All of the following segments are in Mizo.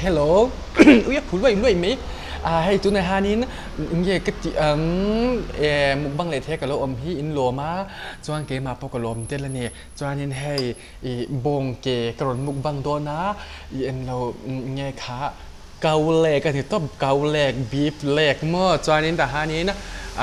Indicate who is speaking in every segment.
Speaker 1: Hello ui a phu luai luai mai ah hei tunah hianin nge ka tih ang eh mukbang leh thei ka lo awm hi in lawm a chuan keimah pawh ka lawm tel a ni chuanin hei ih bawng ke ka rawn mukbang dawn a ih englo nge kha kau lek a ni tawp kau lek beef lek maw chuanin tah hianin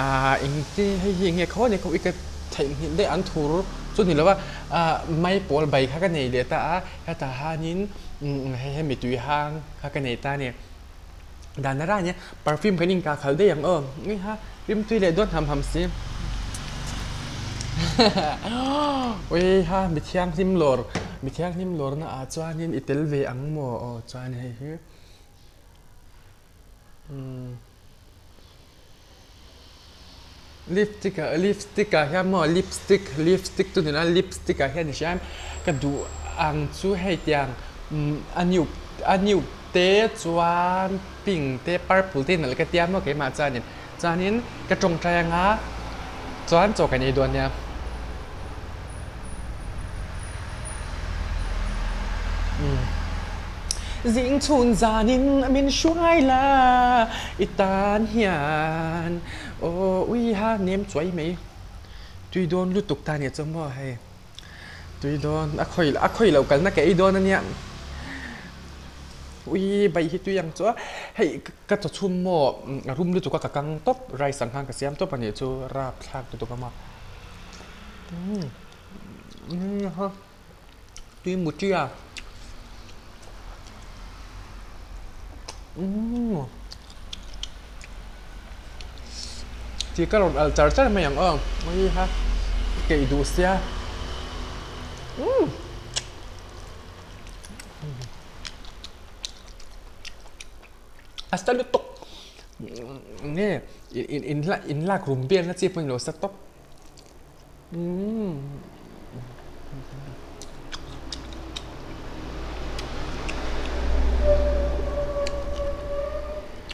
Speaker 1: ah engti hei hi enge khaw ni khaw i ka theihnghilh daih an thur chu ni lo va ah maipawl bai kha ka nei leh ta a hetah hianin hei hemi tui hang kha ka nei ta a ni dan a ran nia perfume kan inkah khalh daih ang aw ni kha rimtui leh dawn ham ham si ui ha mi thianghlim lawr mi thianghlim lawr na ah chuanin i tel ve ang maw aw chuan hei hi umm lipstick ah lipstick ah hian maw lipstick lipstick chu ni lo a lipstick ah hian i hria em ka duh ang chu hei tiang umm a nude a nude te chuan pink te purple te nalh ka tia maw keimah chuanin chuanin ka tawngtai anga chuan chaw kan ei dawn nia. Zing chhun zanin min hruai la i tan hian aw ui ha nem chuai mai tui dawn lutuk ta nia chu maw hei tui dawn a khawi a khawi loh kalna ka ei dawn ania ui bai hi tui ang chu a hei ka chaw chhum maw a rum lutuk a ka kang tawp rice ang khan ka siam tawp anih chu rapthlak lutuk a maw. Tui mutia Ti ka rawn al char char mai ang aw ui ha keih duh sia A sa lutuk nge in lak rum bialna chi pawh a ni lo sa tawp.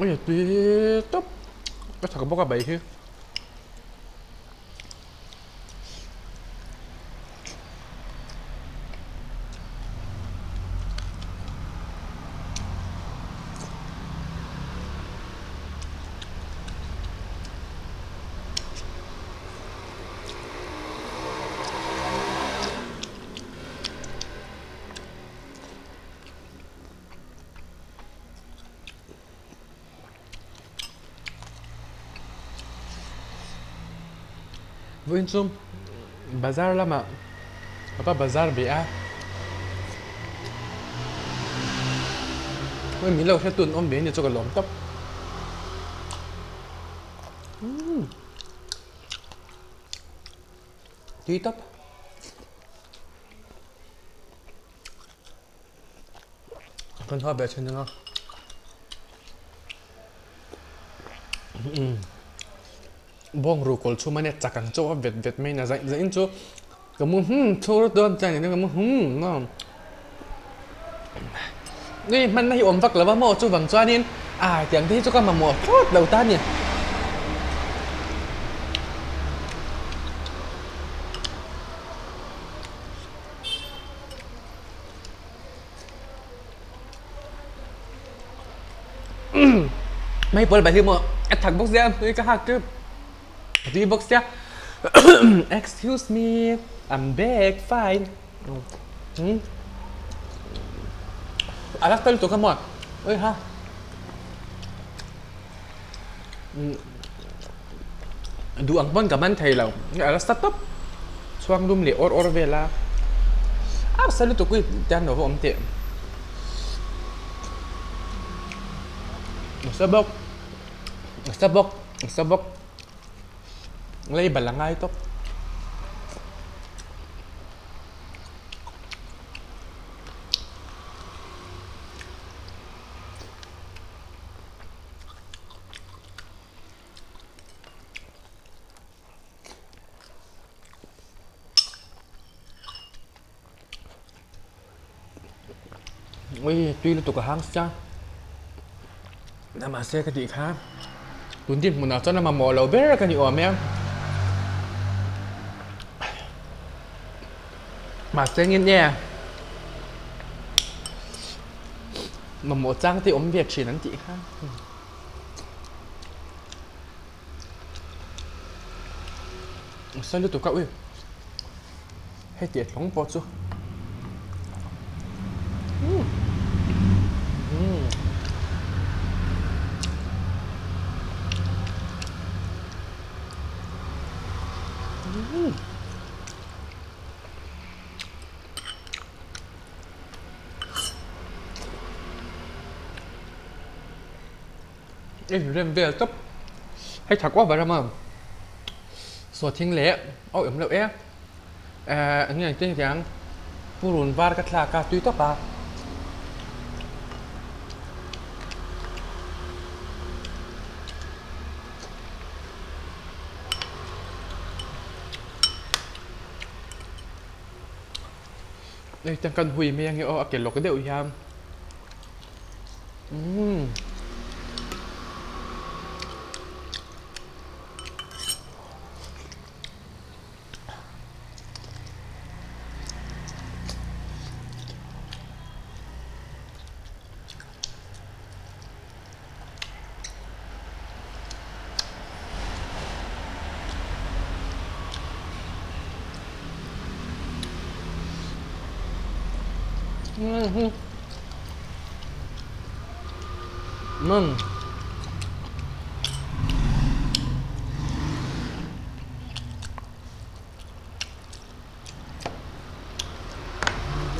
Speaker 1: Ui tui tawp ka chak bawk a bai hi. Vawiin chu bazar lamah ka pa bazar ve a hei min lo hretu an awm ve ania chu ka lawm tawp. Tui tawp. Kan haw ve thin anga bawng ru kawl chhum ania chak ang chauh a vet vet mai in a zaih zaih in chu ka mu hum chhur dawn chuan ka mu hum maw ni hmanna hi awm vak lo a maw chuvang chuanin ah tiang te hi chu ka mamawh thlawt lo ta a ni. Mai pawl bai hi maw a thak bawk sia tui ka hak chu a tui bawk sia excuse me I'm back fine a rak tel tuk a maw ui ha duh ang pawn ka man thei lo a la sa tawp chhuang lum leh awr awr vel a a sa lutuk hi tiang lo va awm teh a sa bawk a sa bawk a sa bawk label a ngai tawp. Ui tui lutuk a hang sia mahse ka tih kha tun din hmunah chuan a mamawh lo ber ka ni awm e mahse engin nge. Mamawh chang te awm ve thin an tih kha. Sa lutuk a ui. Hei tih thlawng pawh chu. In rem vel tawp hei tha kuau ber a maw sawhthing leh a awm loh e eh eng nge engtin hian purun var ka thlak a tui tawp a. Hei tiang kan hui mai ange aw a ke lawk deuh hian umm.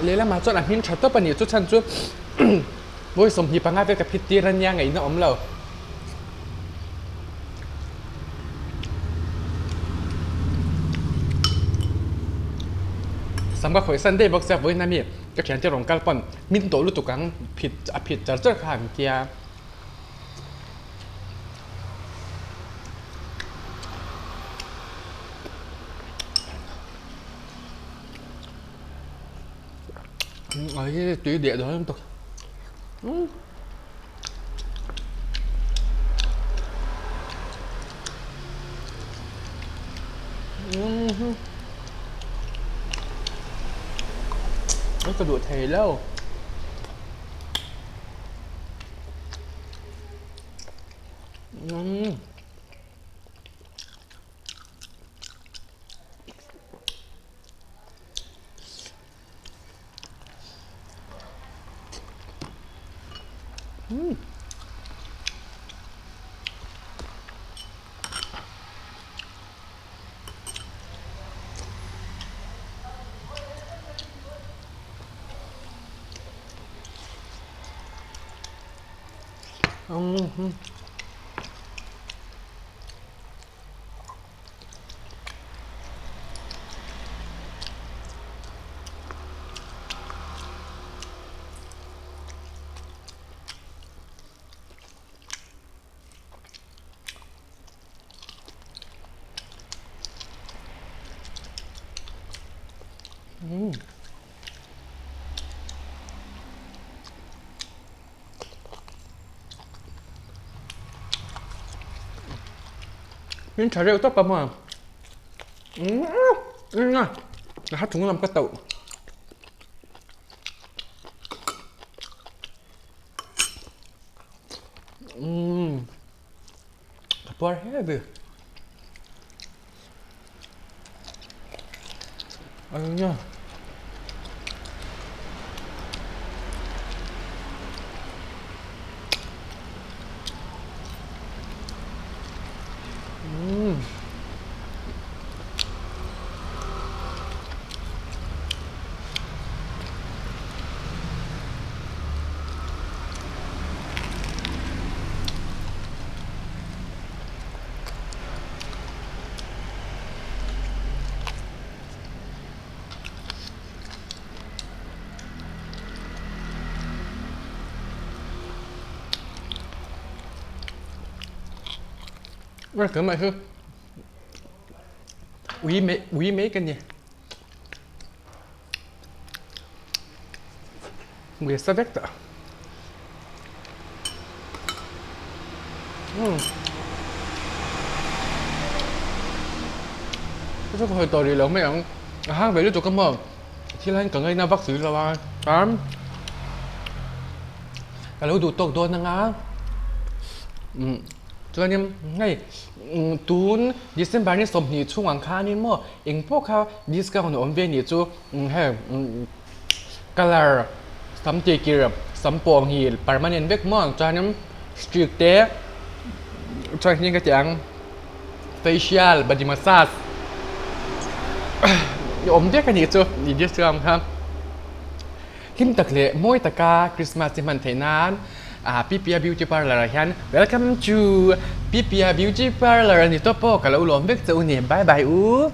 Speaker 1: Lehlamah chuan a hming tha tawp a nih chu chhan chu vawi 25 vel ka phit tir a nia ngaihna awm lo. Sam ka khawih san daih bawk sia vawiin ami ka thiante rawn kal pawn min tawh lutuk ang phit a phit char char kha an tia. Ai tui deh dawn lutuk. Ka duh thei lo. Min tha reuh tawp a maw a ha chung lam ka tauh ka puar heavy Ania. Umm. Cái này ui mấy ui mấy cái gì Ui sa vek ta. Chu ka hawi tawh rih lo mai ang. A hang ve lutuk a maw? Thil hian ka ngaina vak si lo a. Chuan. Ka lo duh tawk dawn anga chuanin hei tun December ni 20 chhung ang khanin maw eng pawh kha discount a awm ve nih chu hei colour sam tih kir sam pawng hi permanent vek maw chuanin streak te chuan heng ka ti ang facial body massage awm vek a nih chu discount kha. Hlim tak leh mawi taka Christmas hi hman theih nan Pipia Beauty Parlour ah hian Welcome to Pipia Beauty Parlour a ni tawp aw ka lo lawm vek che u ni. Bye bye u.